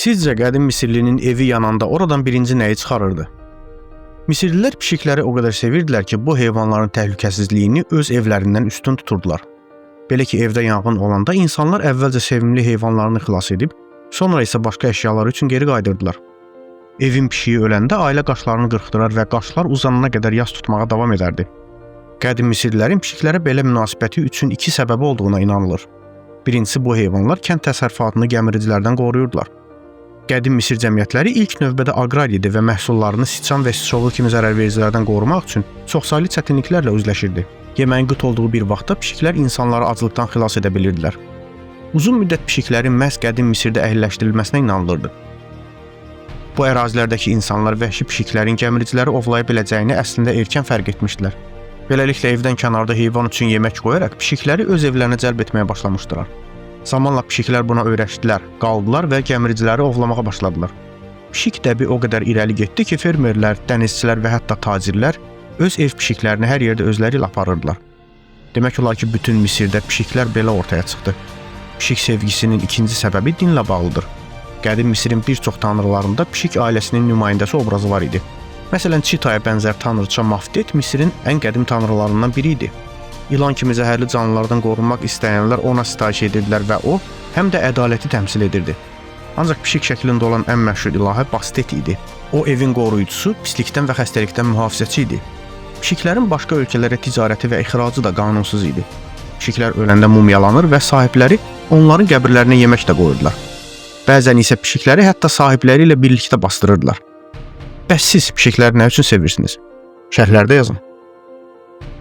Sizcə qədim Misirlinin evi yananda oradan birinci nəyi çıxarırdı? Misirlilər pişikləri o qədər sevirdilər ki, bu heyvanların təhlükəsizliyini öz evlərindən üstün tuturdular. Belə ki, evdə yanğın olanda insanlar əvvəlcə sevimli heyvanlarını xilas edib, sonra isə başqa əşyaları üçün geri qayıdırdılar. Evin pişiyi öləndə ailə qaşlarını qırxdırar və qaşlar uzanana qədər yas tutmağa davam edərdi. Qədim Misirlilərin pişiklərə belə münasibəti üçün iki səbəbi olduğuna inanılır. Birincisi, bu heyvanlar kənd təsərrüfatını gəmiricilərdən qoruyurdular. Qədim Misir cəmiyyətləri ilk növbədə aqrar idi və məhsullarını siçan və siçovul kimi zərərvericilərdən qorumaq üçün çoxsaylı çətinliklərlə üzləşirdi. Yeməyin qıt olduğu bir vaxtda pişiklər insanları aclıqdan xilas edə bilirdilər. Uzun müddət pişiklərin məhz qədim Misirdə əhilləşdirilməsinə inanılırdı. Bu ərazilərdəki insanlar vəhşi pişiklərin gəmiriciləri ovlaya biləcəyini əslində erkən fərq etmişdilər. Beləliklə evdən kənarda heyvan üçün yemək qoyaraq pişikləri öz evlərinə cəlb etməyə başlamışdılar. Zamanla pişiklər buna öyrəşdilər, qaldılar və gəmiriciləri ovlamağa başladılar. Pişik dəbi o qədər irəli getdi ki, fermerlər, dənizçilər və hətta tacirlər öz ev pişiklərini hər yerdə özləri ilə aparırdılar. Demək olar ki, bütün Misirdə pişiklər belə ortaya çıxdı. Pişik sevgisinin ikinci səbəbi dinlə bağlıdır. Qədim Misirin bir çox tanrılarında pişik ailəsinin nümayəndəsi obrazı var idi. Məsələn, çitaya bənzər tanrıça Mafdet Misirin ən qədim tanrılarından biri idi. İlan kimi zəhərli canlılardan qorunmaq istəyənlər ona sitayiş edirdilər və o, həm də ədaləti təmsil edirdi. Ancaq pişik şəklində olan ən məşhur ilahə Bastet idi. O evin qoruyucusu, pislikdən və xəstəlikdən mühafizəçi idi. Pişiklərin başqa ölkələrə ticarəti və ixracı da qanunsuz idi. Pişiklər öləndə mumyalanır və sahibləri onların qəbirlərinə yemək də qoyurdular. Bəzən isə pişikləri hətta sahibləri ilə birlikdə bastırırdılar. Bəs siz pişikləri nə üçün sevirsiniz? Şərhlərdə yazın.